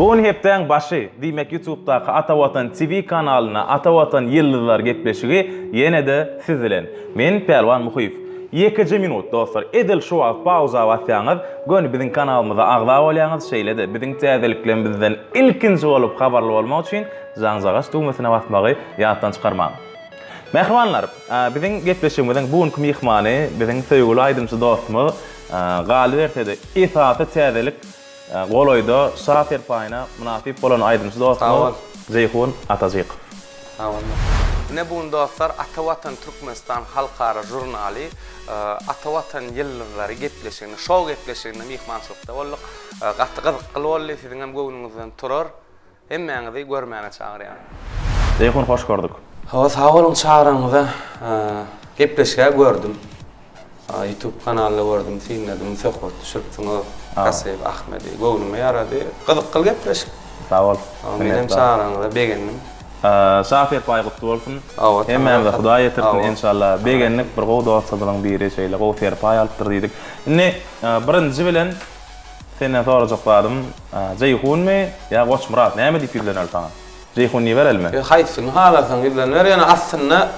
Bu gün hepdäň başy, diýmek YouTube'daky Ata Watan TV kanalynda Ata Watan Ýyldyzlar gepleşigi ýene-de siz bilen. Men Pälwan Muhyýew. Ýekeje minut dostlar, edil şu wagt pauza basýaňyz, göni biziň kanalymyza agza bolýaňyz, şeýle-de biziň täzeliklerimizden ilkinji bolup habarly bolmak üçin jaňjagaç düwmesine basmagy ýatdan çykarmaň. Mähribanlar, biziň gepleşigimiziň bu günki myhmany biziň söýgüli aýdymçy dostumyz, galyberse-de esasy täzelik Golaýda Şa serpaýyna mynasyp bolan aýdymçy dostumyz Jeýhun Atajykow. Sag boluň. Ine bu gün dostlar Ata Watan Türkmenistan halkara žurnaly Ata Watan ýyldyzlary gepleşiginde, şou gepleşiginde myhmançylykda bolduk. Gaty gyzykly boldy, siziňem göwnüňizden turar. Hemmäňizi görmäge çagyrýan. Jeýhun hoş gördük. Hawa sag boluň çagyranyňyza. Gepleşigä gördüm. Youtube kanalda gördüm, synladym, söhbet düşüripsiňiz Kasyýew Ahmedi. Göwnüme ýarady. Gyzykly gepleşik. Sag bol. Menem çagyranyňyza begendim. Şa serpaýy gutly bolsun. Hemmämize Hudaý ýetirsin enşalla. Begendik bir gowy dostlarymyzyň biri şeýle gowy serpaý alypdyr diýdik. Indi birinji bilen Senden sorajak zadym, Jeýhunmy ýa Goçmyrat, näme diýip ýüzleneli saňa? Jeýhun diýiberelimi? Ýa haýsyny halasaň ýüzleniber, ýöne aslynda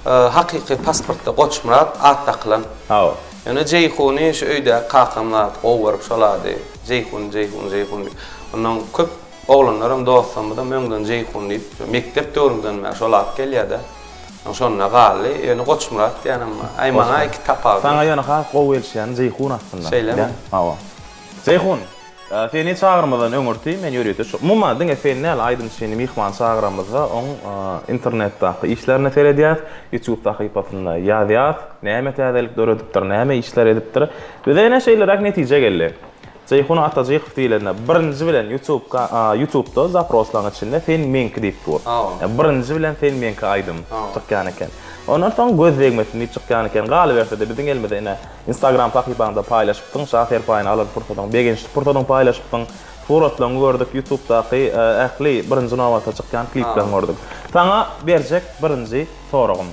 hakyky pasportda Goçmyrat at dakylan. Hawa. Ýöne Jeýhuny şu öýdäki kakam zat gowy görüp şol ady Jeýhun, Jeýhun, Jeýhun diýip. Ondan köp oglanlaram dostlarymyzam öňden Jeýhun diýip, mekdep döwrümizden bäri şol at gelýär-de. Şonda galdy. Ýöne Goçmyrat diýýänem bar. Aý maňa iki tapawudy. Saňa ýöne has gowy gelişýäni Jeýhun aslynda. Şeýlemi? Hawa. Jeýhun, seni çagyrmazdan öňürti men ýörite şu, umuman diňe seni däl, aýdymçyny myhman çagyramyzda oň internetdaky işlerine seredýäs, YouTube sahypasynda ýazýas, näme täzelik döredipdir, näme işler edipdir. Bize ine şeýleräk netije geldi. Jeýhun Atajykow diýlende birinji bilen YouTube YouTube'da zaproslaň içinde sen meňki diýip dur. Birinji bilen sen meňki aýdym çykýan eken. Ondan soň göz degmesin diýip çykýan eken. Galyberse-de biziň elimize ine Instagram sahypaňda paýlaşypsyň, şa serpaýyny alan pursadyň, begençli pursadyň paýlaşypsyň. Suratlaryňy gördük, YouTube'daky ähli birinji nobatda çykýan klipleriňi gördük. Saňa berjek birinji soragym.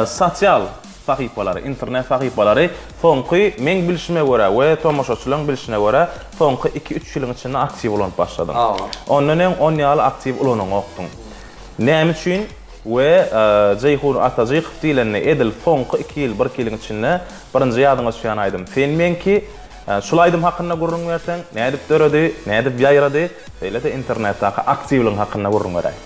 Sosial sahypalary, internet sahypalary soňky meň bilşime görä we tomaşaçylaryň bilşine görä soňky iki-üç ýylyň içinde aktiw ulanyp başladyň. Ondan öň on ýaly aktiw ulanaňokdyň. Näme üçin we Jeýhun Atajykow diýlende edil soňky iki ýyl, birki ýylyň içinde birinji ýadyňa düşýän aýdym Sen meňki. Şul aýdym hakynda gürrüň berseň, nädip döredi, nädip ýaýrady, şeýle-de internetdäki aktiwligiň hakynda gürrüň beräý.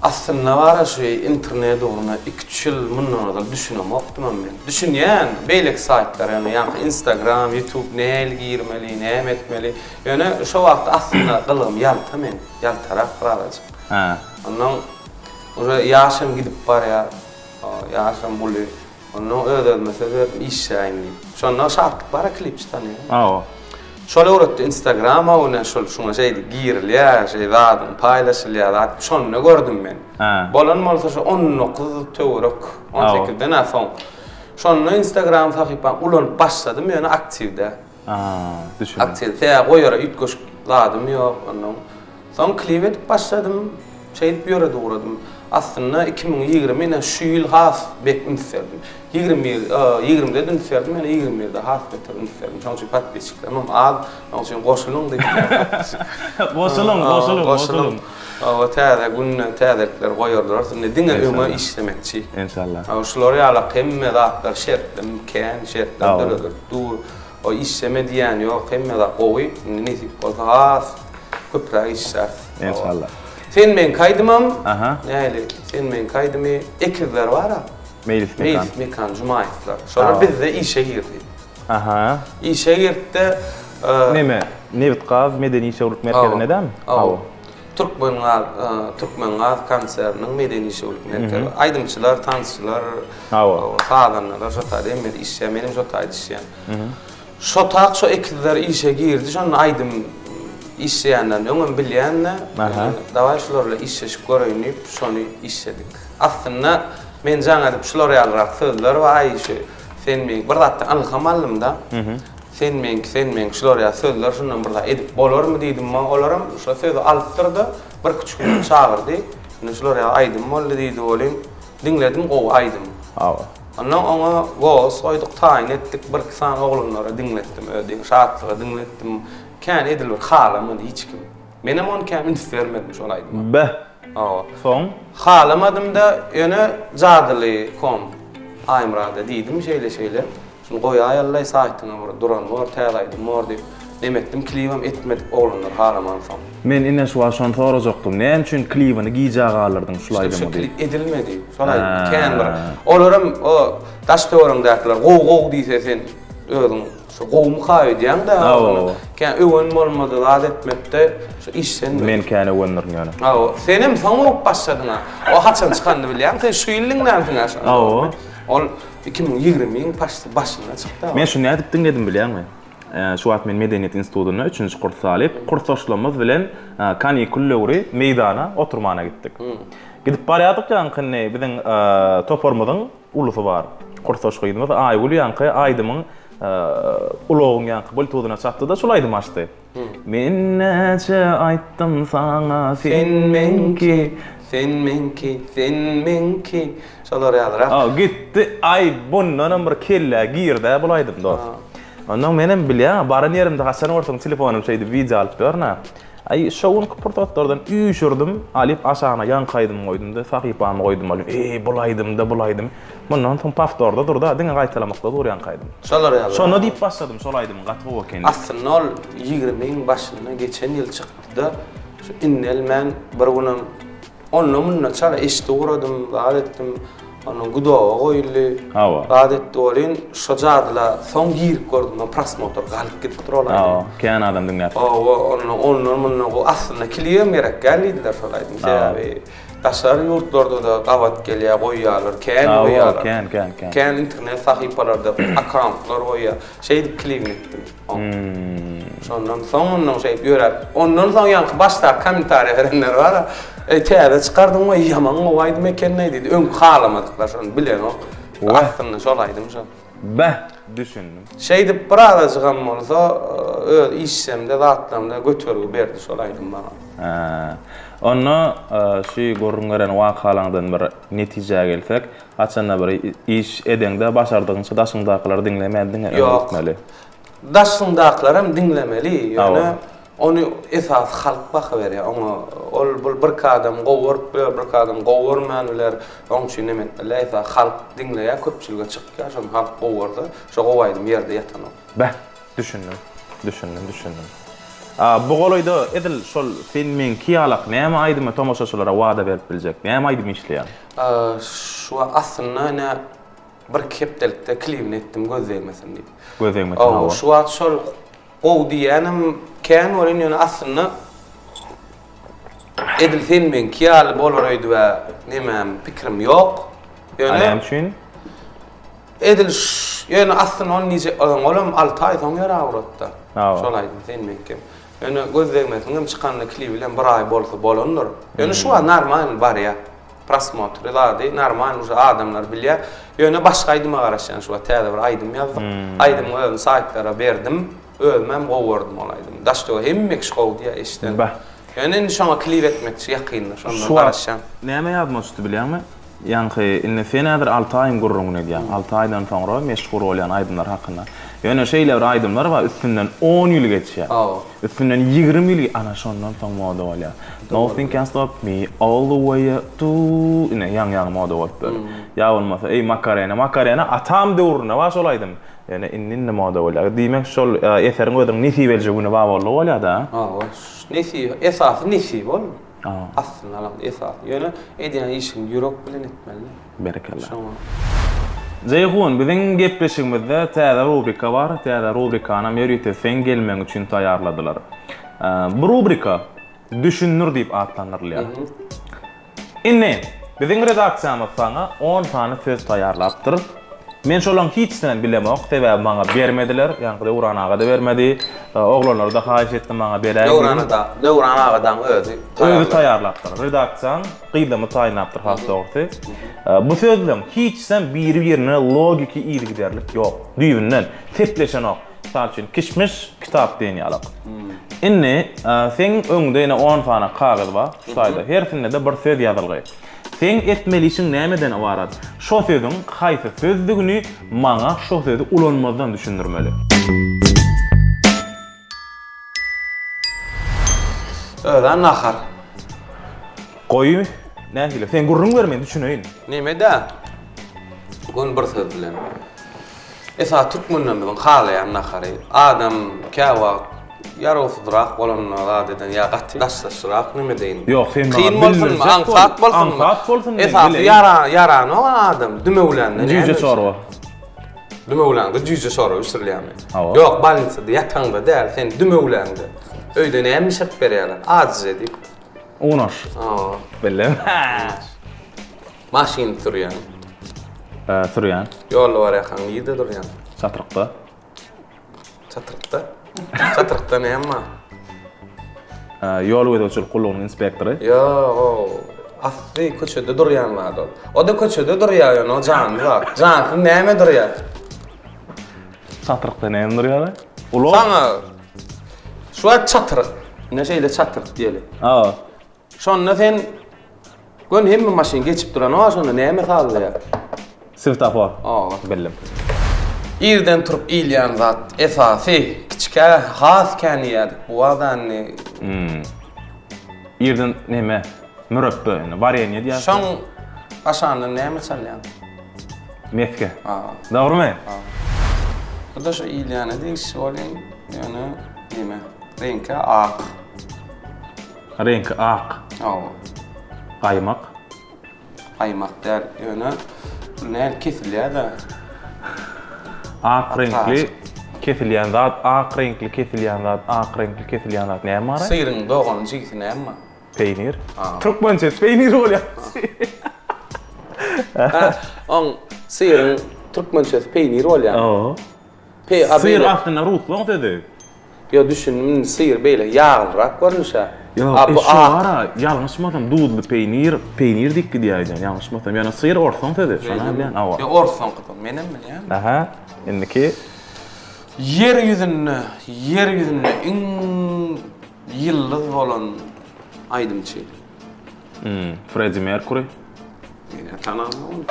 Aslynda bara şu internet ugruna iki-üç ýyl mundan ozal düşünemokdymam men. Düşünýän, beýleki saýtlara ýöne ýaňky Instagram, YouTube nähili girmeli, näme etmeli. Ýöne şo wagt aslynda gylygym ýalta meň, ýaltarak birazajyk. Hä. Onnoň uje ýaşam gidip barýar, ýaşam uly. Onnoň öz-özüme söz berdim, işläýin diýip. Şonda Şatlyk bar-a klipçi tanýaň. Hawa. Şol öwretdi Instagrama ine şol şuňa şeýdip girilýär, şeý zadyň paýlaşylýar zat. Şonda gördüm men. Hä. Bolan bolsa şu 19 töwerek, 18-den-ä soň. Şonda Instagram sahypamy ulanyp başladym, ýöne aktiw däl. Ha, düşündim. Aktiw, sebäbi goýara üýtgeşik zadym ýok onnoň. Soň klip edip başladym. Şeýdip ýöredi ugradym. Aslynda 2020 ine şu ýyl has bek üns berdim. 21, 20-de üns berdim, ýöne 21-de has beter üns berdim. Şonuň üçin podpisçiklerimem az. Şonuň üçin goşulyň diýip. Goşulyň, goşulyň, goşulyň. Hawa, täze günde täzelikler goýarlar. Indi diňe öňe işlemekçi. Enşalla. Hawa, şular ýalak hemme zatlar şertli, kän şertler döredilip dur. O işleme diýýän ýok, hemme zat gowy. Indi nesip bolsa has köpräk işläris. Enşalla. Sen meňki aýdymam. Aha. Näli? Sen meňki aýdymy ekizler bar-a. Meýlis Mekan. Meýlis Mekan Jumaýewler. Şolar bizde işe girdi. Aha. Işe girdi-de. Neme? Nebit-gaz medeni işewürlik merkezinde dämi? Hawa. Türkmengaz, Türkmengaz konserniniň medeni işewürlik merkezi. Aýdymçylar, tansçylar, sazandalar şo taýda hemmesi işleýär. Menem şo taýda işleýän. Şo tak şo ekizler işe girdi, şonda aýdym işleýänlerini öňem bilýän-de, dawaý şular bilen işleşip göreýin diýip, şony işledik. Aslynda men jaň edip şular ýalyrak sözler bar, aý şu sen meň bir zatdan ylham aldym-da. Sen meňki, sen meňki şular ýaly sözler şundan bir zat edip bolarmy diýdim maňa olaram şo sözi alypdyr-da, birküç günden çagyrdy. Indi şular ýaly aýdym boldy diýdi welin, diňledim gowy aýdym. Hawa. Ondan oňa golos goýduk, taýyn etdik, birki sany oglanlara diňletdim, özi Şatlyga diňletdim. Kän edil bir halamady hiç kim. Menem ony kän üns bermedim şol aýdyma. Beh. Hawa. Soň? Halamadym-da, ýöne Jadyly kom Aýmyrada diýdim şeýle-şeýle. Şuny goýaýalylaý saýtyňa bir duran bor, täze aýdym bor diýip. Neme etdim, klibem etmedik oglanlar halamansoň. Men ine şu wagt şony sorajakdym. Näme üçin klibini gijä galdyrdyň şul Şo aýdymy diýip. klip edilmedi. Şol aýdym kän bir. Olaram o daş töweregiňdäkiler gowy-gowy diýse sen özüň Şu gowumyka öýdýäň-dä ony. Kän öwen bolmady, zat etmekde şu işlenmedi. Men kän öwendirin ýöne. Hawa, senem soň öwüp başladyň-a. O haçan çykanyny bilýäňmi? Sen şu ýyl diňlänsiň-ä şony. Hawa. Ol 2020-iň paşti başynda çykdy. Men şuny nädip diňledim bilýäňmi? Şu wagt men Medeniýet institutynda üçünji kurs talyp. Kursdaşlarymyz bilen kanikul döwri meýdana oturmana gitdik. Gidip barýardyk ýaňky indi biziň toparymyzyň Ulusy bar. Kursdaş gyzymyz Aýgül ýaňky aýdymyň ulagyň ýaňky bluetooth-yna çatdy-da şul aýdymy açdy. Men näçe aýtdym saňa sen meňki. Sen meňki, sen meňki. Şolar ýalyrak. A gitdi. Aý bundanam bir kellä gird-ä bul aýdym dos. Onnoň menem bilýäň-ä baran ýerimde haçan görseň telefonym şeýdip wideo alyp ýörün-ä. Aý, şo günki pursatlardan üýşürdim, alyp aşagyna ýaňky aýdymy goýdum-da, sahypamy goýdum welin, eý, bul aýdym-da, bul aýdym. Mundan soň powtorda dur-da, diňe gaýtalamakda dur ýaňky aýdym. Şolar ýaly. Şonda diýip başladym, şol aýdymyň gaty gowy ekeni diýip. Aslynda ol ýigrimiň başynda geçen ýyl çykdy-da, şu indelmän bir günem Onda-munda çala eşdi ugradym, zat etdim. Ondan gudoga goýuldy. Hawa. Zat etdi welin, şo jadyla soň girip gördüm, men prosmotr galyp gidipdir ol aýdym. Hawa, kän adam diňläpdir. Hawa, onda ondan-mundan gowy. Aslynda klibem gerek däl diýdiler şol aýdym. Sebäbi daşary ýurtlarda-da gabat gelýär, goýýarlar, kän goýýarlar. Hawa, kän, kän, kän. Kän internet sahypalarda akkauntlar goýýar. Şeýdip klibini etdim. Şondan soň ondan şeýdip ýöräp, ondan soň ýaňky başdaky kommentariýa berenler bar-a, Eý, täze çykardyň we ýaman gowy aýdym eken-leý diýdi. Öňki halamadyklar şony bilenok. Aslynda şol aýdym şol. Beh, düşündim. Şeýdip bir azajygam bolsa öz işsemde zatlarymda götergi berdi şol aýdym maňa. Hä. Onda şu gürrüň beren wakalaňdan bir netijä gelsek, haçanda bir iş edeňde başardygyňça daşyňdakylary diňlemän diňe öňe gitmeli. Ýok. Daşyňdakylaram diňlemeli, ýöne ony esasy halk baha berýär. Oňa ol bul birki adam gowy görüp biler, birki adam gowy görmän biler. Oň üçin neme etmeli, esasy halk diňleýär, köpçülige çykýar, şony halk gowy görse, şo gowy aýdym ýerde ýatanok. Beh, düşündim. Düşündim, düşündim. A bu golaýda edil şol sen meňki ýalak näme aýdymy tomaşaçylara wada berip biljek? Näme aýdym işleýäň? Şu wagt aslynda ine Birki hepdelikde klibini etdim göz degmesin diýip. Göz degmesin hawa. Şu wagt şol gowy diýýänim kän welin ýöne aslynda edil sen meňki ýaly bolar öýdübä nemäm pikirim ýok. Ýöne näme üçin? Edil ýöne aslynda ony diýjek bolsaň olam 6 aý soň ýöräp ugratdy. Şol aýdym sen meňki. Ýöne göz degmesiniňem çykanyna klibi bilen bir aý bolsa bolandyr. Ýöne şu wagt normalny barýar. Prosmotry zady normal uje adamlar bilýär. Ýöne başga aýdyma garaşýan şu wagt täze bir aýdym ýazdyk. Aýdymyň özüni saýtlara berdim. Özümem gowy gördüm ol aýdymy. Daş töwerek hemme kişi gowy diýýär eşiden. Bah. Ýöne indi şoňa klip etmekçi ýakynda şondan garaşýan. Näme ýadyma düşdi bilýäňmi? Ýaňky indi sen häzir alty aýyň gürrüňini edýäň. Alty aýdan soňra meşhur bolýan aýdymlar hakynda. Ýöne şeýle bir aýdymlar bar üstünden on ýyl geçýär. Üstünden 20 ýyl ana şondan soň moda bolýar. Nothing can stop me all the way up to ine ýaňy ýaňy moda bolup dur. Ýa bolmasa eý Makarena Makarena atam döwründe bar şol aýdym. Ýöne indi indi moda bolýar. Diýmek şol eseriň özüniň nesibelije güni bar boldy bolýar-da. Hawa, nesip esasy nesip ol. Aslynda alan esasy. Ýöne edýän işiňi ýürek bilen etmeli. Berekella. Şoňa. Jeýhun, biziň gepleşigimizde täze rubrika bar. Täze rubrikanam ýörite seň gelmegiň üçin taýýarladylar. Bu rubrika Düşündir diýip atlandyrylýar. Indi biziň redaksiýamyz saňa on sany söz taýýarlapdyr. Men şolaň hiçisinem bilemok, sebäbi maňa bermediler, ýaňky Döwran aga-da bermedi. Oglanlara-da haýyş etdim maňa beräý diýdim. Döwran-da, Döwran agadaň özi taýýarlapdyr. Özi taýýarlapdyr. Redaksiýaň gyzlamy taýynlapdyr has dogrusy. Bu sözleň hiçisem biri-birine logiki yzygiderlik ýok. Düýbünden sepleşenok. Mysal üçin, kişmiş, kitap diýen ýalak. Indi seň öňüňde ýene on sany kagyz bar, şu taýda. Hersinde-de bir söz ýazylgy. Seň etmeli işiň nämeden ybarat? Şo sözüň haýsy sözdügini maňa şo sözi ulanmazdan düşündirmeli. Özä nahar. Goýy nähili? Sen gürrüň ber men düşüneýin. Neme-dä? Göni bir söz bilen. Esasy türkmenlerimiziň halaýan nahary. Adam käwagt ýarawsyzrak bolanda zat eden ýa gaty daşlaşyrak neme deýin. Ýok, sen maňa Kyn bolsunmy, bildirjek bol. aňsat bolsunmy? Aňsat bolsun men Esasy bileýin. ýara ýaranok adam dümewlände näme Jüýje çorba. Dümewläňde jüýje çorba bişirilýärmi? Hawa. Ýok, bolnisada ýataňda däl, sen dümewläňde. Öýde näme bişirip berýärler? Ajy diýip. Unaş. Hawa. Bildim. Maşyn sürýäň. Sürýän. Ýolda barýarkaň nirde durýaň? Çatrykda. Çatrykda? Çatrykda näme bar? Ýol gözegçilik gullugynyň inspektory. Ýok, o asly köçede durýan zat ol. O-da köçede durýar ýöne o janly zat. Jansyz näme durýar? Çatrykda näme durýar? Ulag. Saňa şu wagt çatryk. Ine şeýle çatryk diýeli. Hawa. Şonda sen Gön hemme maşyn geçip duranok şonda näme sazlaýar? Swetafor. Hawa. Bildim. Irden turup iýilýän zat esasy kiçikä has kän iýýärdik bu wagt indi. Hmm. Irden neme? Mürepbe indi warenýe diýýär. Şoň aşandan näme çalýaň? Mesge. Hawa. Dogrymy? Hawa. Bu da şu iýilýäne degişli bolýan ýöne neme? Reňki ak. Reňki ak. Hawa. Gaýmak. Gaýmak däl, ýöne bu näl kesilýär-de. Ak reňkli kesilýän zat, ak reňkli kesilýän zat, ak reňkli kesilýän zat näme bar? Syryň dogany jigisi näme bar? Peýnir. Türkmençesi peýnir bolýar. Oň syryň türkmençesi peýnir bolýar. Hawa. Pe, a Syr beýle. aslynda ruslaň sözi. Ýo düşündim indi syr beýle ýaglyrak görnüşä. Ýok, A e bu şu ak. bara ýalňyşmasam duzly peýnir, peýnir diýip gidýär öýdýän ýalňyşmasam. Ýöne syr orsaň sözi, şony bilýän hawa. Ýo orsaňkydyr, menem bilýän. Aha, indiki. Ýer ýüzünde, ýer ýüzünde iň ýyldyz bolan aýdymçy. Hmm, Freddi Merkury. Men tanamok ony.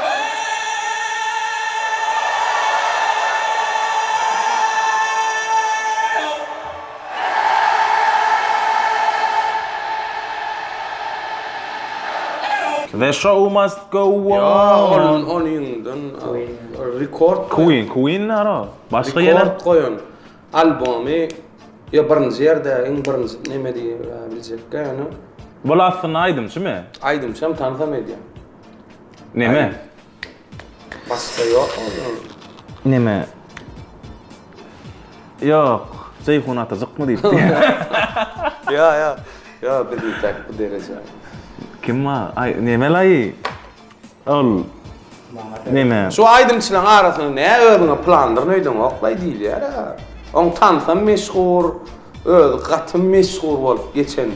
The show must go on. Ýa ol onyňdan rekord Queen, Queen nara? Başga ýene rekord goýan albomy Ýa birinji ýerde iň birinji neme diýip biljekkä ýöne. Bul aslynda aýdymçymy? Aýdymçam tansam edýän. Neme? Başga ýok ondan. Neme? Ýok, Jeýhun Atajykmy diýip. Ýa ýa. Ýa biz intäk bu derejä. Kim bar? Aý nemelaý? Ol neme? Şu aýdymçylaň arasynda nä özüňe pylandyryn öýdeňoklaý diýilýär-ä. Oň tansam meşhur, özi gaty meşhur bolup geçen.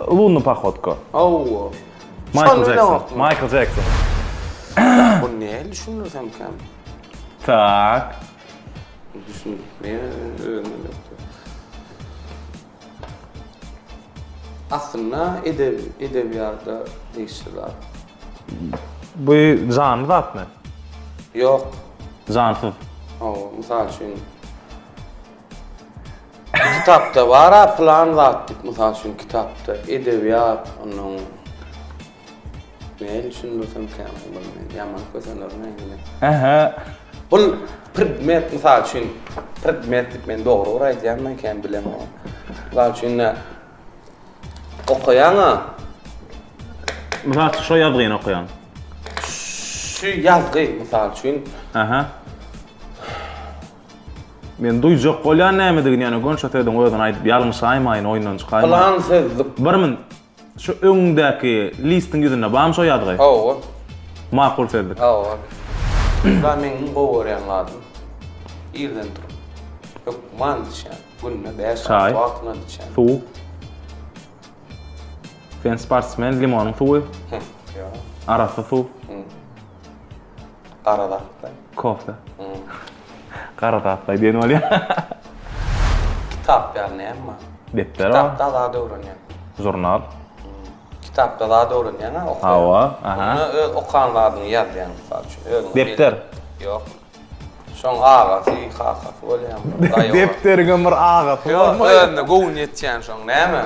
Lunny pohodka. Hawa. Maýkl Jekson. Maýkl Jekson. Bu nähili düşündirsemkäm? Tak. Düşündirmeye özüm ýokdy. Aslynda edebiýata degişli zat. Bu janly zatmy? Ýok. Jansyz. Hawa, mysal üçin kitapda bar-a pylan zat diýip, mysal üçin kitapda edebiýat, onnoň Nähili düşündirsemkäm muny men ýaman kösenerin indi. Ähä. Bul predmet mysal üçin predmet diýip men dogry bir aýdýanmy kän bilemok. Mysal üçin ine okaýaň-a. Mysal üçin şo ýazgyny okaýaň. Şu ýazgy mysal üçin. Ähä. Men duýjak bolýan nämedigini ýöne gön şo sözüň özüni aýdyp ýalňyşaýmaýyn oýundan çykaýmaýyn. Plan sözlük. Bir min Şu öňüňdäki listiň ýüzünde barmy şo ýazgy? Hawa. Makul sözlük. Hawa. Bular meň iň gowy görýän zadym. Irden turup hökman içýän. Günde 5-6 wagtyna içýän. Suw. Sen sportsmen, limonyň suwy. Ýok. Arassa suw. Gara zatlaý. Kofe. Gara zatlaý diýen bolýar. Kitap ýaly näme bar? Depder bar. Kitapda zat öwrenýän. Žurnal. Kitapda zat öwrenýäň-ä, okaýaň. Hawa, aha. Onda öz okan zadyňy ýazýaň, mysal üçin. Özüňe Depder. Ýok. Şoň agasy, kakasy bolýar. Depderiňem bir agasy bolmaýar. Ýok, özüne göwün ýetýän şoň näme?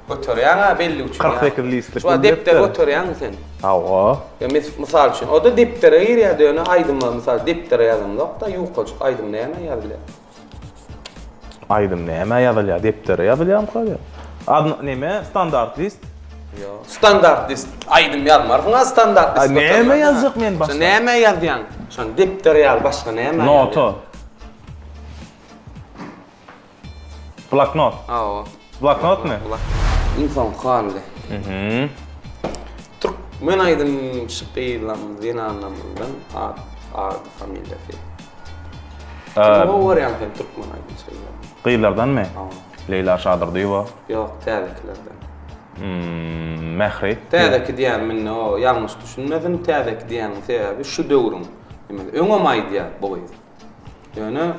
Göterýäň-ä bellik üçin. 48 listlik. Şu depder göterýäňmi sen? Hawa. Ýa mysal üçin, o-da depdere girýär-de, ýöne aýdyma mysal depdere ýazamzok-da, ýukajyk aýdym nämä ýazylýar? Aýdym nämä ýazylýar? Depdere ýazylýarmyka diýýän. Adny neme? Standart list? Ýok. Standart list aýdym ýazmarsyň-a standart list. A näme ýazjak men başga? Şo nämä ýazýaň? Şony depder ýaly başga nämä ýazýaň? Nota. Bloknot. Hawa. Bloknotmy? Iň soňky galdy. Mhm. Türkmen aýdymçy gyzlarymyz, zenanlarymyzdan at, ady, familiýasy. Kimi gowy görýäň sen türkmen aýdymçy gyzlardan? Gyzlardanmy? Hawa. Leýla Şadurdyýewa. Ýok, täzekilerden. Hmm, Mähri. Täzeki diýýänim indi o ýalňyş düşünmesin, täzeki diýýäniň sebäbi şu döwrüň. Öňem aýdýar bu gyz. Ýöne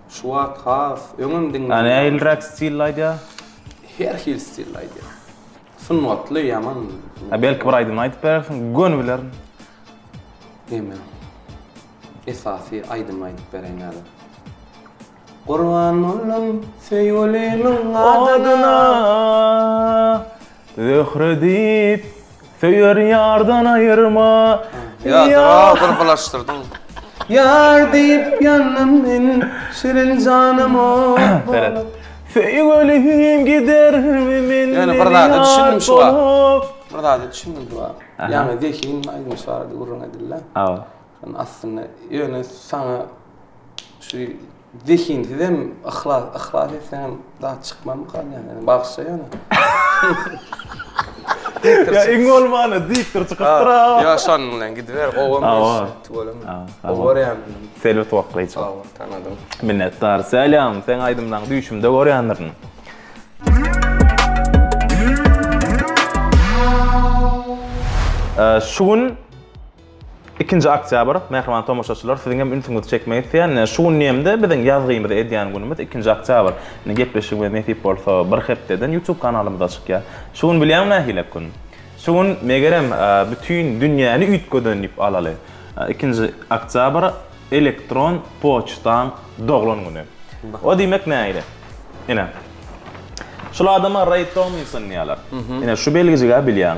şu wagt has öňem diňledim. A nähiliräk stilde aýdýar? Her hili stilde aýdýar. Sungatly ýaman. A belki bir aýdymyny aýdyp berersiň, göni bilerin. Neme? Esasy aýdymy aýdyp bereýin häzir. Gurban boldum söýgülimiň adyna. Zöhre diýip söýer ýardan aýyrma. Ýa dur bir bulaşdyrdyň. Ýar diýip ýandym men şirin janym ot bolup. Söýgülim gidermi menden Ýöne bir zada düşündim şu wagt. Bir zada düşündim şu wagt. Ýaňy zehin aýdymçy barada gürrüň edildi. Hawa. Şonuň aslynda ýöne saňa şu zehinsizem yhlas yhlas etseňem zat çykmazmyka diýýän. Bagyşla ýöne. Ýa iň bolmanda diktor çykypdyr-a. Ýa şonuň bilen gidiber, gowam iş, tüweleme. Gowy görýän. Selbi Tuwaklyja. Hawa, tanadym. Minnetdar. Salam, seň aýdymlaňy düýşümde görýändirin. Şu gün Ikinji oktýabr, mähriban tomaşaçylar, siziň hem ünsüňizi çekmek isleýän. Ine, şu gün diýemde biziň ýazgymyzy edýän günümiz ikinji oktýabr. Ine, gepleşigimiz nesip bolsa bir hepdeden YouTube kanalymyzda çykýar. Şu gün bilýäňmi nähilek gün? Şu gün megerem bütin dünýäni üýtgeden diýip alaly. Ikinji oktýabr elektron poçtaň doglan güni. O diýmek nähili? Ine. Şul adama Ray Tomlinson diýýärler. Ine şu belgijigi-ä bilýäň.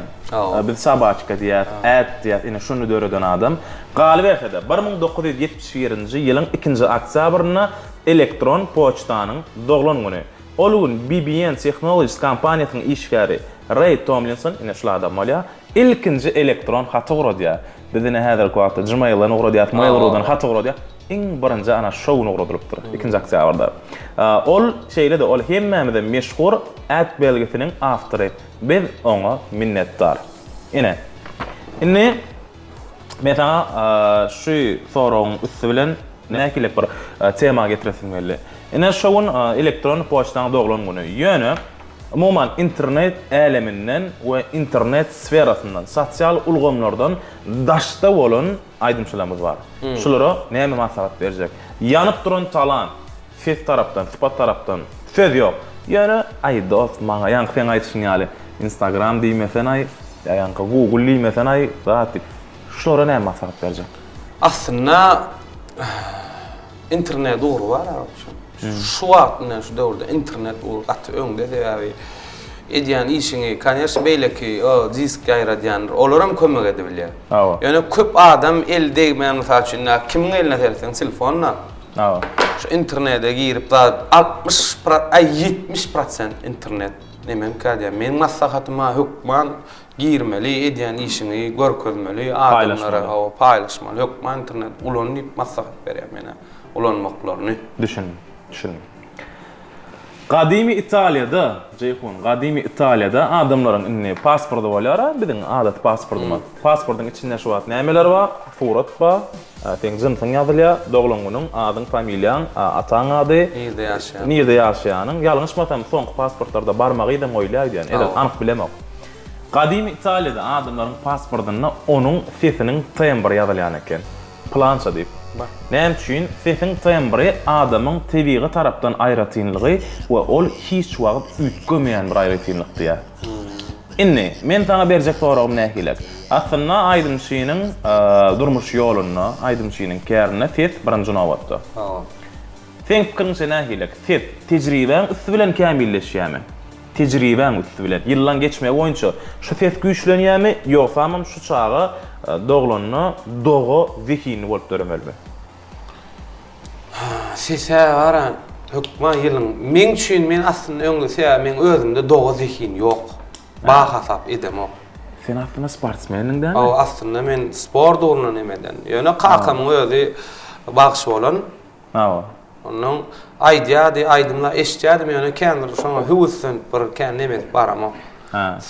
Biz sobaçka diýýäs, at diýýäs. Ine şuny döreden adam. Galyberse-de, 1971-nji ýylyň ikinji oktýabrynda elektron poçtanyň doglan güni. Ol gün BBN Technologies kompaniýasynyň işgäri Ray Tomlinson, ine şul adam bolýar, ilkinji elektron haty ugradýar. Biz ine häzirki wagtda Gmail-dan ugradýas, Mail.ru-dan hat ugradýas. Iň birinji ana şo gün ugradylypdyr, ikinji oktýabrda. Ol şeýle-de ol hemmämize meşhur at belgisiniň awtory. Biz oňa minnetdar. Ine. Indi men saňa şu soragyň üsti bilen nähili bir tema getiresim geldi. Ine şo gün elektron poçtaň doglan güni. Ýöne Umuman, internet äleminden we internet sferasyndan, sosial ulgamlardan daşda bolan aýdymçylarymyz bar. Şulara näme maslahat berjek? Ýanyp duran talant, ses tarapdan, sypat tarapdan söz ýok. Ýöne, aý dost, maňa ýaňky seň aýdyşyň ýaly, Instagram diýmesenaý, ýa ýaňky Google diýmesenaý, zat diýip. Şulara näme maslahat berjek? Aslynda Internet ugry bar agam şu. Şu wagt ine şu döwürde internet ugry gaty öňde sebäbi edýän işiňi koneşno beýleki o disk ýaýradýanlar olar hem kömek edebilýär. Hawa. Ýöne köp adam el degmän mysal üçin ine kimiň eline seretseň telefonda. Hawa. Şu internete girip zat 60 aý 70 prosent internet nememkä diýýän. Meniň maslahatyma hökman girmeli, edýän işiňi görkezmeli, adamlara hawa paýlaşmaly, hökman internet ulan diýip maslahat berýän menä ulanmaklaryny. Düşündim, düşündim. Gadymy Italiýada, Jeýhun, gadymy Italiýada adamlaryň indi pasporty bolýar-a, biziň adaty pasportymyz. Pasportyň içinde şu wagt nämeler bar? Surat bar, seň jynsyň ýazylýar, doglan günüň, adyň, familiýaň, ataň ady, Nirde ýaşaýanyň. Nirde ýaşaýanyň. Ýalňyşmasam, soňky pasportlarda barmak yzam goýulýar öýdýän, edil anyk bilemok. Gadymy Italiýada adamlaryň pasportynda onuň sesiniň tembri ýazylýan eken. Pylança diýip. Näme üçin? Sesiň tembri adamyň tebigy tarapdan aýratynlygy we ol hiç wagt üýtgemeýän bir aýratynlyk diýýär. Indi, men saňa berjek soragym nähilek? Aslynda aýdymçynyň durmuş ýolunda, aýdymçynyň kärinde ses birinji nobatda. Seň pikiriňçe nähilek? Ses tejribäň üsti bilen kämilleşýärmi? Tejribäň üsti bilen, ýyllaň geçmegi boýunça şu ses güýçlenýärmi, ýogsamam şu çaga doglanda doga zehinli bolup döremelimi? Sese gara hökman ýylyň. Meň üçin men aslynda öňde sebäbi meň özümde doga zehin ýok. Ba hasap edemok. Sen aslynda sportsmendiň dämi? Hawa aslynda men sport ugrundan emeden. Ýöne kakamyň özi bagşy bolan. Hawa. Ondan aýdýardy, aýdymlar eşidýärdim, ýöne kän bir şoňa höweslenip bir kän neme edip baramok.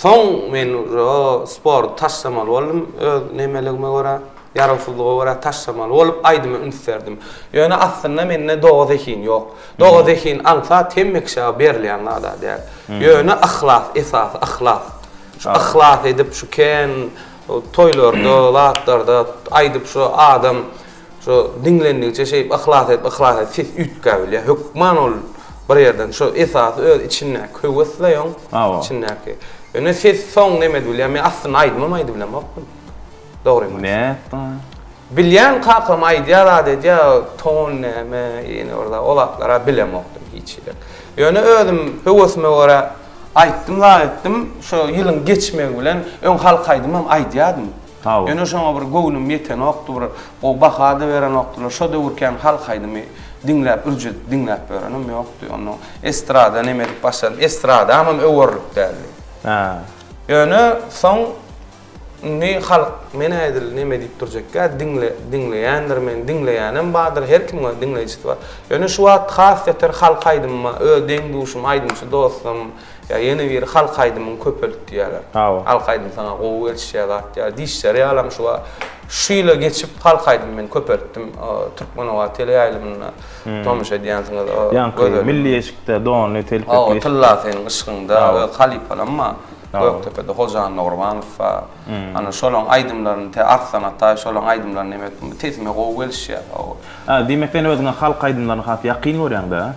Soň men o sporty taşlamaly boldum, öz nemeligime görä, ýarawsyzlyga görä taşlamaly bolup aýdyma üns berdim. Ýöne aslynda mende doga zehin ýok. Doga zehin aňsat hemme kişä berilýän zad-a däl. Ýöne yhlas, esasy yhlas. Şu yhlas edip şu kän toýlarda, zatlarda aýdyp şu adam Şo diňlendigiçe şeýdip yhlas edip yhlas edip ses üýtgäbilýär. Hökman ol bir ýerden şo esasy öz içindäki höwes-le oň içindäki. Ýöne ses soň neme edibilýär. Men aslynda aýdymam aýdybilemokdym. Dogrymy aýtsam. Nätdiň? Bilýän kakam aýdýar zat edýär ton näme ýene bir zat o zatlara bilemokdym hiç hili. Ýöne özüm höwesime görä aýtdym zat etdim. Şo ýylyň geçmegi bilen öň halk aýdymam aýdýardym. Ýöne şoňa bir göwnüm ýetenokdy, bir gowy baha-da berenokdylar. Şo döwürkän halk aýdymy diňläp, ürç edip diňläp ýörenim ýokdy. Onnoň estrada neme edip başladym. Estradamam öwerlik däldi. Ýöne soň indi halk men-ä edil neme diýip durjakkä, diňle, diňleýändir meni, diňleýänem bardyr, her kimiň öz diňleýjisi bar. Ýöne şu wagt has beter halk aýdymyma öz deň-duşum, aýdymçy dostum, Ýa ýene biri halk aýdymyňy köpelt diýýärler. Hawa. Halk aýdymy saňa gowy gelişýär zat diýýär. Diýişleri ýalam şu wagt şu ýyla geçip halk aýdymy men köpeltdim. Türkmenobat teleýaýlymynda tomaşa edýänsiňiz. Ýaňky milli eşikde donly telpekli. Hawa, Tylla seniň yşgyňda öz halypalam bar. Gökdepede Hoja Annagurbanow bar. Ana şolaň aýdymlaryny te Arslan Ataýew şolaň aýdymlaryny neme etdim. Sesime gowy gelişýär. Hawa. Diýmek sen özüňe halk aýdymlaryny has ýakyn görýäň-dä?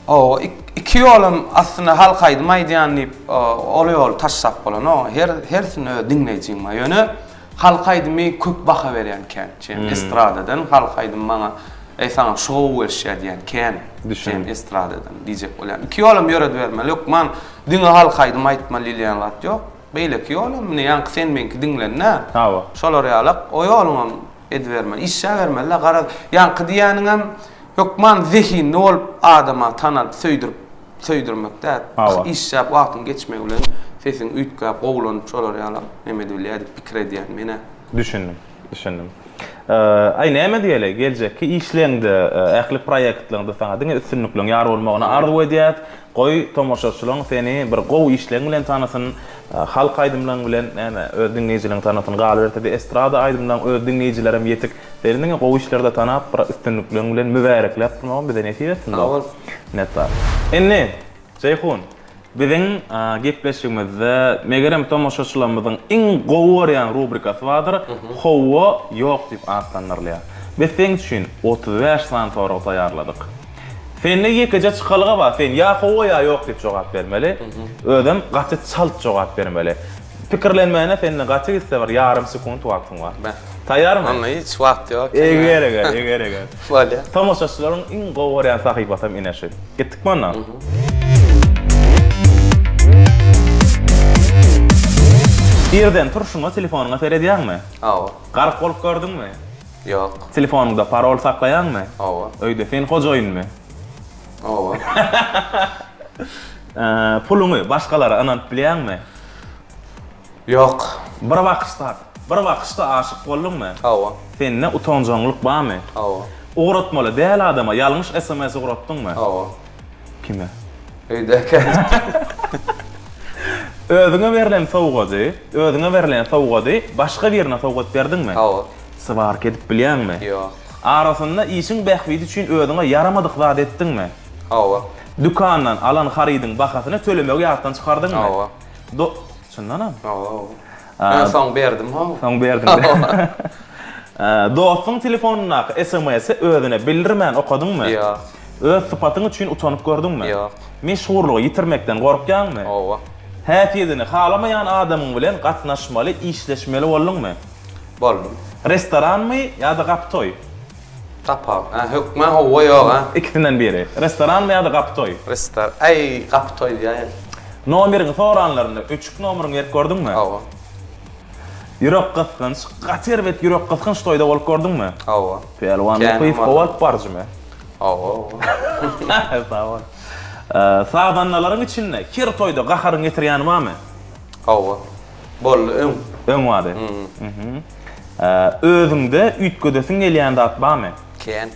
Hawa, iki ýolam aslynda halk aýdym aýdýan diýip, ol ýoly taşlap bolanok. Her hersinde öz diňleýjiň bar. Ýöne halk aýdymy köp baha berýän kän. Çem estradadan halk aýdymy maňa Eý saňa şu gowy gelişýär diýen kän. Çem estradadan diýjek bolýan. Iki ýolam ýöredibermeli. Hökman diňe halk aýdym aýtmaly diýilýän zat ýok. Beýleki ýolam indi ýaňky sen meňki diňlende. Hawa. Şolar ýalak o ýoluňam edibermeli. Işläbermeli-de garaz. Ýaňky diýýäniňem Hökman zehinli bolup adama tanalyp söýdürip söýdürmek däl. Hawa. Işläp wagtyň geçmegi bilen sesiň üýtgäp gowulanyp şolar ýalam neme edibilýär diýip pikir edýän menä. Düşündim. Düşündim. Aý näme diýeli geljekki işleňde ähli proýektleňde saňa diňe üstünlikleň ýar bolmagyny arzuw edýäs. Goý tomaşaçylaň seni bir gowy işleň bilen tanasyn. Halk aýdymlaň bilen näme öz diňleýjileň tanasyn galyberse-de estrada aýdymlaň öz diňleýjilerem ýetik. Seni diňe gowy işlerde tanap, bir üstünlikleň bilen mübärekläp durmagam bize nesip etsin Sag bol. Minnetdar. Indi, Jeýhun, biziň gepleşigimizde, megerem tomaşaçylarymyzyň iň gowy görýän rubrikasy bardyr, Hawa, ýok diýip atlandyrylýar. Biz seň üçin 35 sany sorag taýýarladyk. Sende ýekeje çykalga bar, sen ýa hawa ýa ýok diýip jogap bermeli. Özem gaty çalt jogap bermeli. Pikirlenmäne sende gaty gitse bir ýarym sekunt wagtyň bar. Beh. Taýýarmy? Onda hiç wagt ýok. Eger eger, eger eger. Bolýar. Tomaşaçylaryň iň gowy görýän sahypasam ine şu. Gitdikmi onda? Irden turşuňa telefonyňa seredýäňmi? Hawa. Gark bolup gördüňmi? Ýok. Telefonyňda parol saklaýaňmy? Hawa. Öýde sen hojaýynmy? Hawa. Puluňy başgalara ynanyp bilýäňmi? Ýok. Bir bakyşda, bir bakyşda aşyk bolduňmy? Hawa. Sende utanjaňlyk barmy? Hawa. Ugratmaly däl adama ýalňyş sms ugratdyňmy? Hawa. Kime? Öýdäkä. Özüňe berlen sowgady, özüňe berlen sowgady başga birine sowgat berdiňmi? Hawa. Swarka edip bilýäňmi? Ýok. Arasynda işiň bähbidi üçin özüňe ýaramadyk zat etdiňmi? Hawa. Dükandan alan harydyň bahasyny tölemegi ýatdan çykardyňmy? Hawa. Do Çyndanam? Hawa, hawa. Men soň berdim, hawa. Soň berdiň. Hawa. Dostuň telefonyndaky SMS-i özüne bildirmän okadyňmy? Ýok. Öz sypatyň üçin utanyp gördüňmi? Ýok. Meşhurlygy ýitirmekden gorkýaňmy? Hawa. Häsiýetini halamaýan adamyň bilen gatnaşmaly, işleşmeli bolduňmy? Boldum. Restoranmy ýa-da gapy toý? Gapa, hä, hökman howwa ýok, hä? Ikisinden biri. Restoranmy ýa-da gapy toý? Restor, äý, gapy toý diýäýeli. Nomeriňi soranlarynda öçük nomeriňi berip gördüňmi? Hawa. Ýürek gysgynç, gaty erbet ýürek gysgynç toýda bolup gördüňmi? Hawa. Pälwan Muhyýew gowy alyp baryjymy? Hawa, hawa. Sag bol. Sazandalaryň içinde her toýda gaharyňy getirýäni barmy? Hawa. Boldy öň. Öň bardy. Özüňde üýtgedesiň gelýän zat barmy? Kän.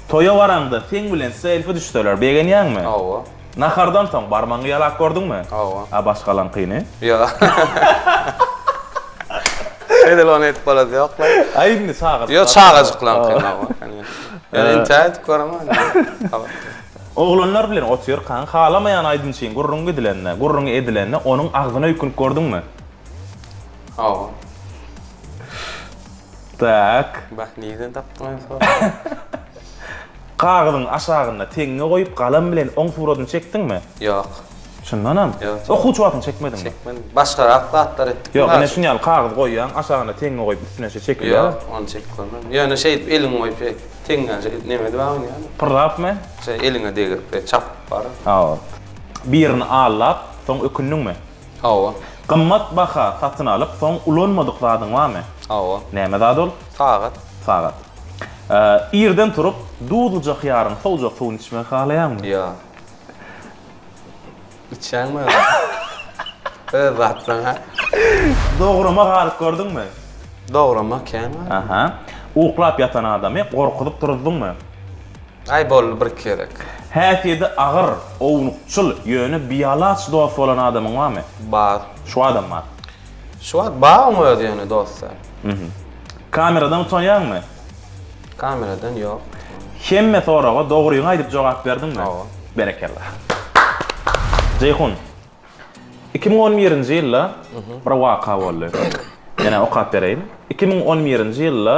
Toýa baraňda seň bilen selfi düşseler begenýäňmi? Hawa. Nahardan soň barmagyňy ýalap gördüňmi? Hawa. A başgalaňkyny? Ýok. Edil ony edip bolasy ýok-la. Aý indi çagajyklar. Ýok çagajyklaňkyny hawa. Ýöne intä edip göremok. Oglanlar bilen otyrkaň halamaýan aýdymçyň gürrüňi gidilende, gürrüňi edilende onuň agzyna öýkünip gördüňmi? Hawa. Tak. Bah nirden tapdyň ony soragy? Kagyzyň aşagynda teňňe goýup galam bilen oň suradyny çekdiňmi? Ýok. Çyndanam? Ýok. Okuwçy wagtyň çekmediňmi? Çekmedim. Başgarak zatlar etdik. Ýok, ine şuny ýaly kagyz goýýaň, aşagyna teňňe goýup üstüne şe çekilýär. Ýok, ony çekip görmedim. Ýöne şeýdip eliňi goýup şeýdip teňňäni şeýdip neme edip alynýar? Pyrlapmy? Şeý eliňe degirip şeýdip çapyp bar. Hawa. Birini aldap, soň ökündiňmi? Hawa. Gymmat baha satyn alyp, soň ulanmadyk zadyň barmy? Hawa. Näme zat ol? Sagat. Sagat. Irden turup, duzluja hyýaryň sowujak suwuny içmegi halaýaňmy? Ýok. Içýäňmi özüň? Öz zatlaň-a. Dograma galyp gördüňmi? Dograma kän galdym. Aha. Uklap ýatan adamy gorkuzyp turuzdyňmy? Aý boldy birki gezek. Häsiýeti agyr, ownukçyl, ýöne bialaç dost bolan adamyň barmy? Bar. Şu adam bar. Şu wagt bar oň özi ýöne dost däl. Kameradan utanýaňmy? Kameradan ýok. Hemme soraga dogryňy aýdyp jogap berdiňmi? Hawa. Berekella. Jeýhun, 2011-nji ýylda bir waka boldy. Ýene okap bereýin. 2011-nji ýylda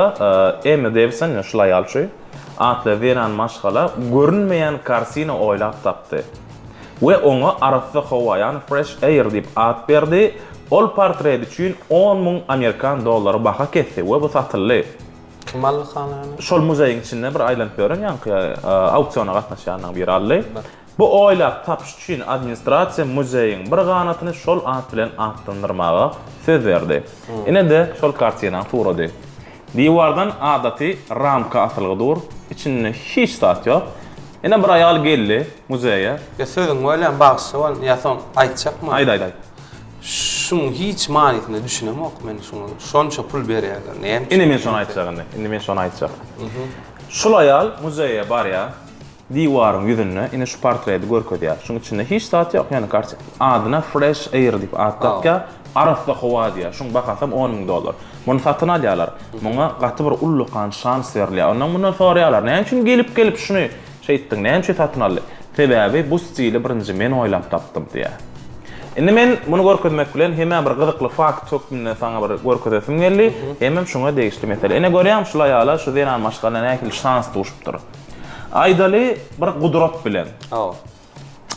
Emma Dewison, ýa şul aýal şu, atly zenan maşgala görünmeýän kartina oýlap tapdy. We oňa arassa howa, ýagny fresh air diýip at berdi. Ol portret üçin on müň amerikan dollary baha kesdi we bu satyldy. Kim aldy hany? Şol muzeýiň içinde bir aýlanyp ýören ýaňky auksiona gatnaşýanlaryň biri aldy. Bu oýlap tapyş üçin administrasiýa muzeýiň bir ganatyny şol at bilen atlandyrmaga söz berdi. Ine-de şol kartinanyň surady. Diwardan adaty ramka asylgy dur, içinde hiç zat ýok. Ine bir aýal geldi muzeýe. Ýa sözüňi bölýän bagyşla bolun ýa soň aýtjakmy? Aýt aýt aýt. Şuň hiç manysyna düşünemok men şuňa şonça pul berýärler näme üçin? Indi men şony aýtjak indi. Indi men şony aýtjak. Şul aýal muzeýe barýar. Diwaryň ýüzünde ine şu portreti görkezýär. Şuň içinde hiç zat ýok, ýöne kartina. Adyna Fresh Air diýip at dakýar. Arassa howa diýýär. Şuň bahasam on müň dollar. Muny satyn alýarlar. Muňa gaty bir ullakan şans berilýär. Ondan mundan soraýarlar, näme üçin gelip-gelip şuny şeýtdiň, näme üçin satyn aldy? Sebäbi bu stili birinji men oýlap tapdym diýýär. Indi men muny görkezmek bilen hemä bir gyzykly fakt hökmünde saňa bir görkezesim geldi, hemem şuňa degişli mesele. Ine görýäňmi şul aýala, şu zenan maşgala nähili şans duşupdyr. Aýdaly bir gudrat bilen. Hawa.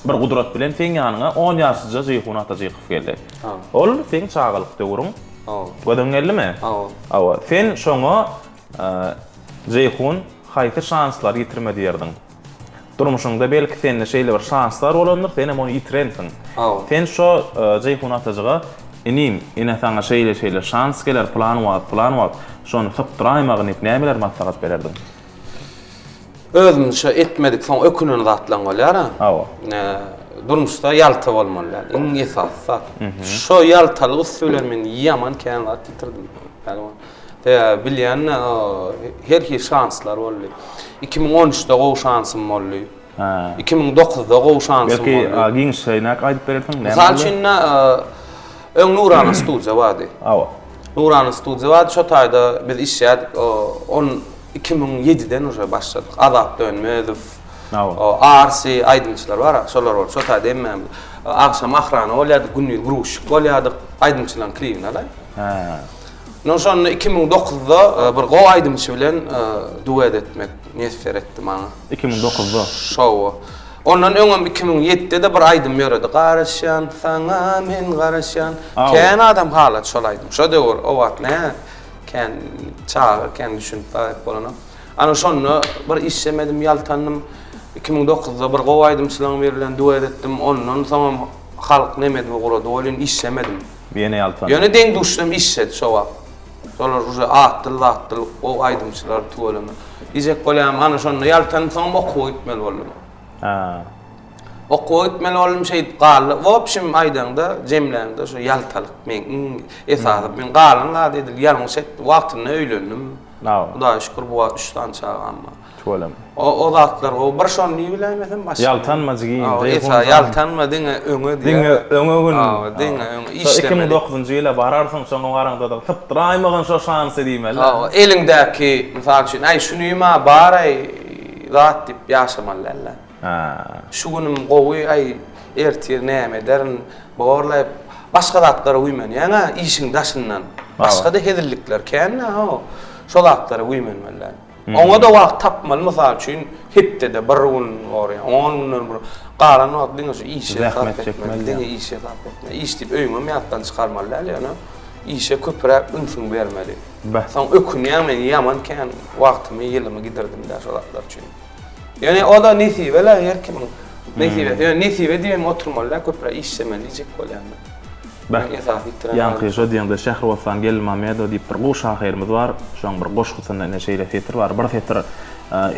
Bir gudrat bilen seň ýanyňa on ýaşlyja Jeýhun Atajykow geldi. Hawa. Ol seň çagalyk döwrüň. Hawa. Gözüň geldimi? Hawa. Hawa. Sen şoňa Jeýhun haýsy şanslary ýitirme diýerdiň? Durmuşyňda belki sende şeýle bir şanslar bolandyr, senem ony ýitirensiň. Hawa. Sen şo Jeýhun Atajyga inim, ine saňa şeýle-şeýle şans geler pylan wagt, pylan wagt, şony sypdyraýmagyn diýip nämeler maslahat bererdiň? Özüm şo etmedik soň ökünen zatlaň bolýar-a. Hawa. Durmuşda ýalta bolmaly däl. Iň esasy zat. Şo ýaltalyk üsti bilen men ýaman kän zat ýitirdim. Sebäbi bilýän her hili şanslar boldy. 2013-de gowy şansym boldy. 2009-da gowy şansym boldy. Belki giňişleýinräk aýdyp berersiň näme boldy? Mysal üçin, öň Nurana studiýa bardy. Hawa. Nurana studiýa bardy, şo taýda biz işýärdik. On 2007-den uje başladyk. Azat Dönmezow, Arsi aýdymçylar bar, şolar bolup şo taýda hemmämiz agşam ahrana bolýardyk, gündiz gruşik bolýardyk, aýdymçylaryň klibini alaý. Hä. No şonda 2009-da bir gowy aýdymçy bilen duet etmek miýesser etdi maňa. 2009-da? Şowa. Ondan öňem 2007-de-de bir aýdym ýöredi. Garaşýan saňa men garaşýan. Kän adam halady şol aýdym. Şo döwür o wagt nä Kän çaga kän düşünip zat bolanok. Ana şonda bir işlemedim, ýaltandym. 2009-da bir gowy aýdymçylaryň biri bilen duet etdim. Ondan soňam Halk neme edip ugrady welin işlemedim. Ýene ýaltandyň. Ýöne deň-duşlarym işledi şo wagt. Şolar uje atdyl zatdyl gowy aýdymçylar tüweleme. Diýjek bolýanym ana şonda ýaltanyp soňam okuwa gitmeli boldum. Hä. Okuwa gitmeli boldum şeýdip galdy. Wobşim aýdaňda jemläňde şo ýaltalyk meň iň esasy. Men galan zady edil ýalňyş etdim. Wagtynda öýlendim. Hudaýa şükür bu wagt üç sany çagam bar. Tüweleme. O o zatlar gowy. Bir şony diýip biläýmesem başga. Ýaltanma jigim. Esa ýaltanma diňe öňe diýýär. Diňe öňe gün. Hawa, diňe öňe işlemeli. 2009-njy ýyla bararsyň, şoňa baraňda-da sypdyraýmagyn şo şansy diýmeli. Hawa, eliňdäki, mysal üçin, äý şunyma bar-aý zat diýip ýaşamaly däl-de. Hä. Şu günüm gowy, äý ertir näme ederin, borlaý başga zatlara güýmenýäň-ä işiň daşyndan. Başga-da hezillikler kän-dä, hawa. Şo zatlara güýmenmeli däl. Oňa-da wagt tapmaly, mysal üçin, hepdede bir gün bolýar, on günden bir, galan wagt diňe şu işe sarp etmeli, diňe işe sarp etmeli. Iş diýip öýüňem ýatdan çykarmaly däl, ýöne işe köpräk ünsüňi bermeli. Soň ökünýäň men ýaman kän wagtymy, ýylymy gidirdim-dä şo zatlar üçin. Ýöne o-da nesibe-le her kimiň nesibesi. Ýöne nesibe diýibem oturmaly däl, köpräk işlemeli diýjek bolýan men. Beh, ýaňky şo diýeňde Şähribossan Geldimamedow diýip bir gowy şahyrymyz bar. Şoň bir goşgusynda ine şeýle setir bar. Bir setir,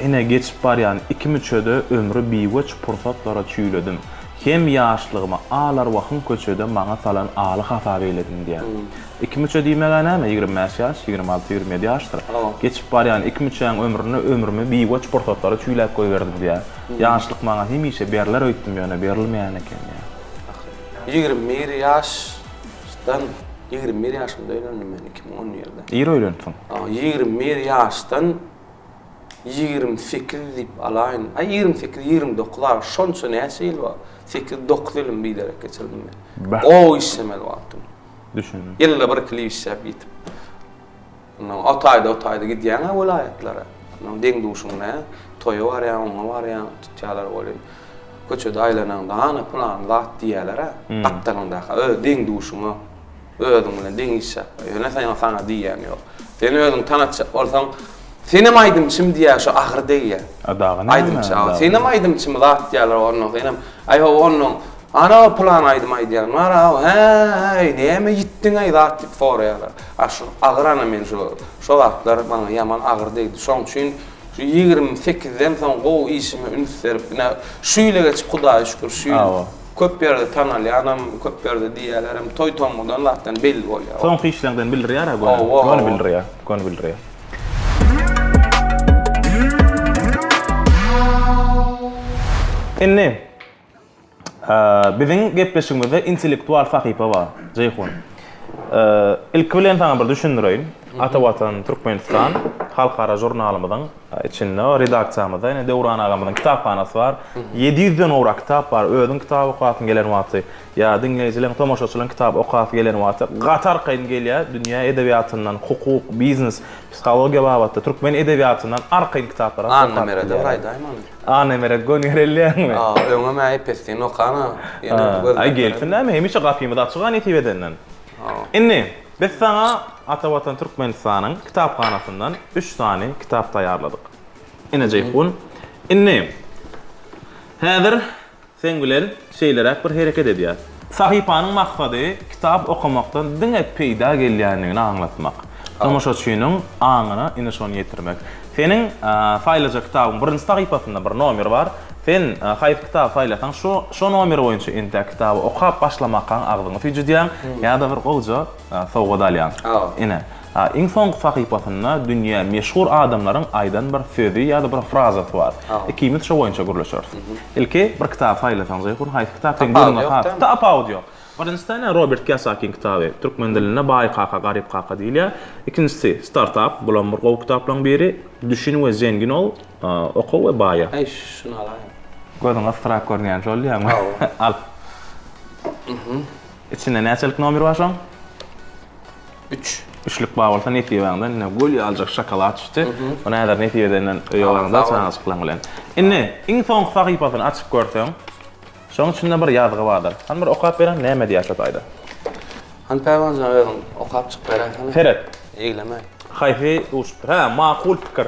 Ine geçip barýan iki müçede ömri biweç pursatlara çüýledim. Hem ýaşlygymy al arwahyň köçede maňa salan aly hasap eýledim diýýär. Iki müçe diýmeg-ä näme, 25 ýaş, 26, 27 ýaşdyr. Geçip barýan iki müçäň ömründe ömrümi biweç pursatlara çüýläp goýberdim diýýär. Ýaşlyk maňa hemişe berler öýtdüm, ýöne berilmeýän eken diýýär. 21 ýaşdan, 21 ýaşymda öýlendim men, 2011-de. Ir öýlenipsiň. 21 ýaşdan 28 diýip alaýyn. Aý 28, 29 ara şonça näçe ýyl bar? 8, 9 ýylym biderek geçirdim men. Beh. Gowy işlemeli wagtym. Düşündim. Ýylda bir klip işläp ýitip. Ondan o taýda o taýda gidýäň-ä welaýatlara. Ondan deň-duşuň nä, toýa barýaň, oňa barýaň, tutýarlar welin. Köçede aýlanaňda, hany pylan zat diýýärler-ä, gapdalyňdaka, öz deň-duşuňa, özüň bilen deň işläp. Ýöne sen saňa diýýän ýok. Sen özüňi tanatjak bolsaň, senem aýdymçym diýýär, şo agyr degýär. A dagy näme? Aýdymçy, senem aýdymçymy zat diýýärler, ondan senem, aý hawa, ondan Ana pylan aýdym aýdýan bar aw hä-äý näme ýitdiňaý zat diýip soraýarlar. A şu agyr ana men şu şo zatlar maňa ýaman agyr degdi. Şoň üçin şu 28-den soň gowy işime üns berip ine şu ýyla geçip Hudaýa şükür şu ýyl köp ýerde tanalýanam köp ýerde diýýälerem toý tomgudan zatdan belli bolýar. Soňky işleňden bildirýär-ä göni. Göni bildirýär. Göni bildirýär. Indi Biziň gepleşigimizde intellektual sahypa bar, Jeýhun. Ilki bilen saňa bir düşündireýin. Ata Watan Türkmenistan halkara žurnalymyzyň içinde, redaksiýamyzda ine Döwran agamyzyň kitaphanasy bar. 700-den gowrak kitap bar. Özüň kitap okasyň gelen wagty ýa diňleýjileriň, tomaşaçylaryň kitap okasy gelen wagty gaty arkaýyn gelýär. Dünýä edebiýatyndan, hukuk, biznes, psihologiýa babatda türkmen edebiýatyndan arkaýyn kitaplary okap Anna Merede bir aýdaýmaly. Anna Meret göni gelýäňmi? A, öňem äý pesdin okana. Ýene göz. Aý gelsin näme, hemişe gapymyz açyk-a nesip edenden. Indi biz saňa Ata Watan Türkmenistanyň kitaphanasyndan üç sany kitap taýýarladyk. Ine Jeýhun. Indi häzir Seň bilen şeýleräk bir hereket edýäs. Sahypanyň maksady kitap okamakdan diňe peýda gelýändigini aňlatmak. Tomaşaçynyň aňyna ine şony ýetirmek. Seniň saýlajak kitabyň birinji sahypasynda bir nomer bar. Sen haýsy kitaby saýlasaň şo şo nomer boýunça entäk kitaby okap başlamakaň agzyňy süýjüdýäň ýa-da bir gowja sowgat alýaň. Ine. Iň soňky sahypasynda dünýä meşhur adamlaryň aýdan bir sözi ýa-da bir frazasy bar. Ikimiz şo boýunça gürleşeris. Ilki bir kitaby saýlasaň Jeýhun, haýsy kitap seň gözüňe has Tapawudy ýok. Birinjisi ine Robert Kiýosakiň kitaby. Türkmen dilinde Baý kaka, garyp kaka diýilýär. Ikinjisi Startap, bulam bir gowy kitaplaryň biri. Düşün we zengin ol, oka we baýa. Äý şuny alaýyn. Gözüňe yssyrak görünýän şol diýýäňmi? Al. Içinde näçelik nomer bar şoň? Üç. Üçlük bar bolsa nesibäňden ine gül ýaljak şokolad düşdi. Ony häzir nesip edenden öýe baraňda çagajyklaň bilen. Indi iň soňky sahypasyny açyp görseň, şoň içinde bir ýazgy bardyr. Hany bir okap beren näme diýýär şo taýda? Hany Pälwanjan özüň okap çykyp beräýsene. Seret. Eglemäý. Haýsy duşupdyr? Hä, makul pikir.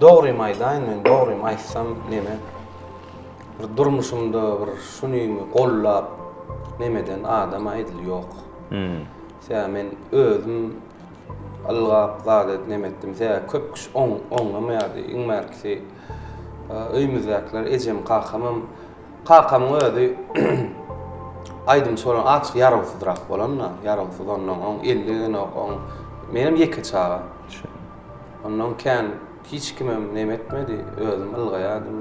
Dogrymy aýdaýyn men, dogrymy aýtsam neme, bir durmuşymda bir şunymy gollap nemeden adam-a edil ýok. Sebäbi men özüm ylgap zat edip neme etdim. Sebäbi köp kişi oň oňlamaýardy. Iň bärkisi öýümizdäkiler ejem kakamam kakamyň özi aýdymçy bolan azjyk ýarawsyzrak bolan-da, ýarawsyz ondan oň elli degenok oň menem ýeke çaga. Ondan kän hiç kimem neme etmedi, özüm ylgaýardym.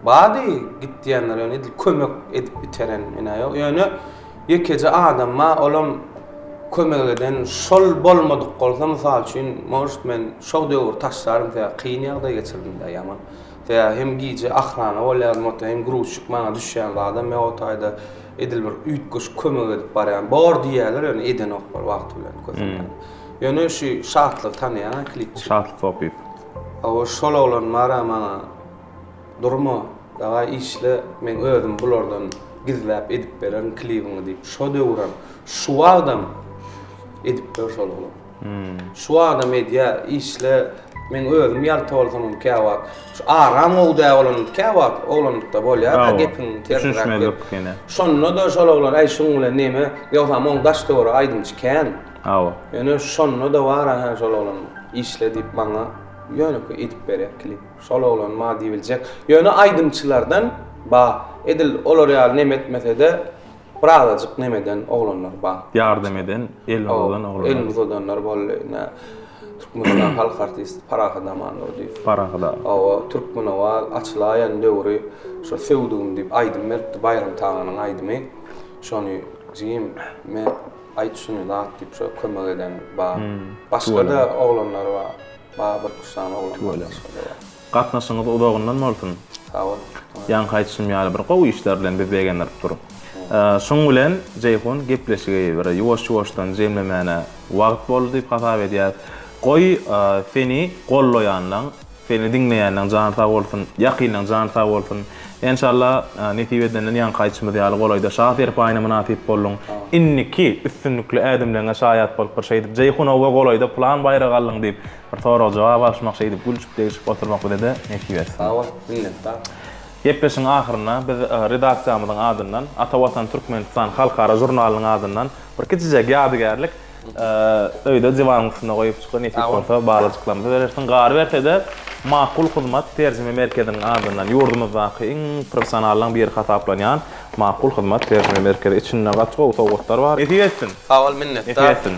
Bardy git diýenler ýöne edil kömek edip iteren menä ýok. Ýöne ýekeje adam bar, olam kömek eden şol bolmadyk bolsa mysal üçin может men şo döwür taşlarym sebäbi kyn ýagdaý geçirdim-dä ýaman. Sebäbi hem gije ahrana bolýardym ota hem gruzçik maňa düşýän zadam ýok o taýda edil bir üýtgeşik kömek edip barýan bor diýýärler ýöne edenoklar wagty bilen kösenýär. Ýöne şu Şatlygy tanaýaň-a klipçi. Şatlyk Sopyýew. Hawa şol oglan bar-a maňa Durma, dawaý işle, men özüm bulardan gizläp edip bererin klibiňi diýip şo döwürem, şu wagtam edip ber şol oglan. Şu wagtam edýär, işle, men özüm ýalta bolsamam käwagt şu aram gowy däl bolan käwagt oglanlykda bolýar-da gepiň tersräk gep. Şonda-da şol oglan äý şuň bilen neme, ýogsam oň daş-töweregi aýdymçy kän. Hawa. Ýöne şonda-da bar-a şol oglan işle diýip maňa ýönekeý edip berýär klip. Şol oglan ma diýibiljek. Ýöne aýdymçylardan ba. Edil olar ýaly neme etmesede birazajyk nemeden oglanlar ba. Ýardam eden, elini uzadan oglanlar. Elini uzadanlar boldy. Ine Türkmenistan halk artisti Parahat Amandurdyýew. Parahat aga. Hawa, Türkmenowaz açylaýan döwri şo Söwdügim diýip aýdym beripdi, Baýram Taganyň aýdymy. Şony jigim me aýt şuny zat diýip şo kömek eden ba. Başga-da oglanlar bar. Bar bir kuşan oglan bar başga-da bar. Gatnaşygyňyz uzagyndan bolsun. Sag bol. Ýaňky aýdyşym ýaly bir gowy işler bilen bizi begendirip dur. Şuň bilen Jeýhun gepleşigi bir ýuwaş-ýuwaşdan jemlemäne wagt boldy diýip hasap edýäs. Goý seni gollaýanlaň Seni diňleýänleň jany sag bolsun, ýakynlaň jany sag bolsun. Enşalla nesip edenden ýaňky aýtşymyz ýaly golaýda şa serpaýyna mynasyp bolduň. Indiki üstünlikli ädimleňe şaýat bolup bir şeýdip Jeýhun oba golaýda pylan baýrak aldyň diýip bir sorag jogap alyşmak şeýdip gülşüp degişip oturmak bizede nesip etsin. Sag bol, minnetdar. Gepleşigiň ahyrynda biz redaksiýamyzyň adyndan Ata Watan Türkmenistan halkara žurnalynyň adyndan bir kiçijek ýadygärlik Öýde diwanyň üstünde goýup çykyp nesip bolsa balajyklarymyza berersiň. Galyberse-de, Makul Hyzmat terjime merkeziniň adyndan ýurdumyzdaky iň professionallaryň biri hasaplanýan Makul Hyzmat terjime merkezi içinde gaty gowy sowgatlar bar. Nesip etsin. Sag bol minnetdar. Nesip etsin.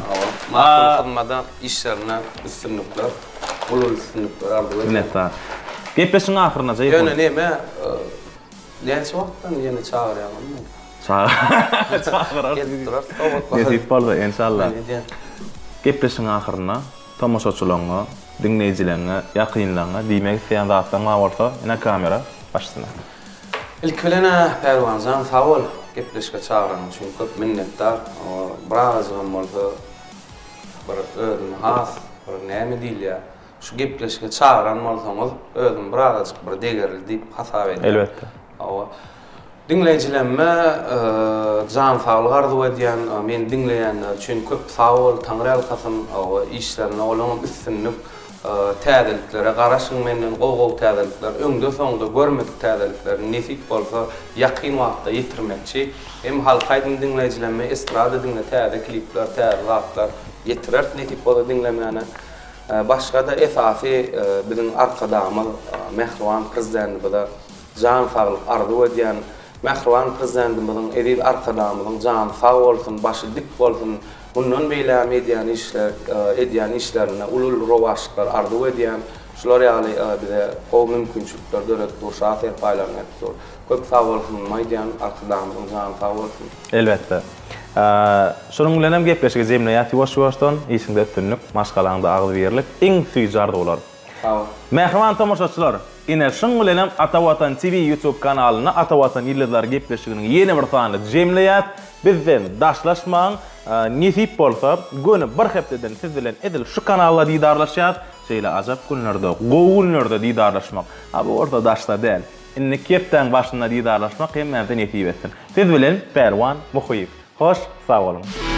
Makul Hyzmada işlerinde üstünlikler, uly üstünlikler arzuw edýän. Minnetdar. Gepleşigiň ahyrynda Jeýhun. Ýöne neme näçe wagtdan ýene çagyrýaňyz meni? Çagyrarys. Gelip durarys sowgatlar. Nesip bolsa, enşalla. Gepleşigiň ahyrynda tomaşaçylaryňa, diňleýjileriňe, ýakynlaryňa diýmek isleýän zatlaryň bar bolsa, ine kamera başsyna. Ilki bilen-ä Pälwanjan sag bol, gepleşige çagyranyň üçin köp minnetdar. Birazajygam bolsa bir özümi has bir näme diýilýär, şu gepleşige çagyran bolsaňyz özümi birazajyk bir degerli diýip hasap edýän. Elbetde. Hawa. Diňleýjilerime jan saglyk arzuw edýän, meni diňleýänler üçin köp sag bol, Taňryýalkasyn, işlerinde olaňam üstünlik, täzeliklere garaşyň menden gowy gowy täzelikler, öňde soňda görmedik täzelikleri nesip bolsa ýakyn wagtda ýetirmekçi. Hem halk aýdym diňleýjilerime estrada diňle täze klipler, täze zatlar ýetireris nesip bolsa diňlemäne. Başgada esasy biziň Arkadagymyz mähriban Prezidentimize Jan saglyk arzuw edýän. Mähriban Prezidentimiziň, eziz Arkadagymyzyň jany sag bolsun, başy dik bolsun. Mundan beýlägem edýän işler, edýän işlerinde uly-uly rowaçlyklar arzuw edýän. Şular ýaly bize gowy mümkinçilikler döredip dur, şa serpaýlaryny berip dur. Köp sag bolsunymy aýdýan, Arkadagymyzyň jany sag bolsun. Elbetde. Şunuň bilenem gepleşigi jemleýäs ýuwaş-ýuwaşdan. Işiňde üstünlik, maşgalaňda agzybirlik, iň süýji arzuwlar. Sag bol. Mähriban tomaşaçylar! Ine, şuň bilenem Ata Watan TV YouTube kanalynda Ata Watan ýyldyzlary gepleşiginiň ýene bir sanyny jemleýäs. Bizden daşlaşmaň. Nesip bolsa, göni bir hepdeden siz bilen edil şu kanalda didarlaşýas. Şeýle ajap günlerde, gowy günlerde didarlaşmak, a bu bolsa daşda däl. Indiki hepdäň başynda didarlaşmak hemmämize nesip etsin. Siz bilen Pälwan Muhyýew. Hoş, sag boluň!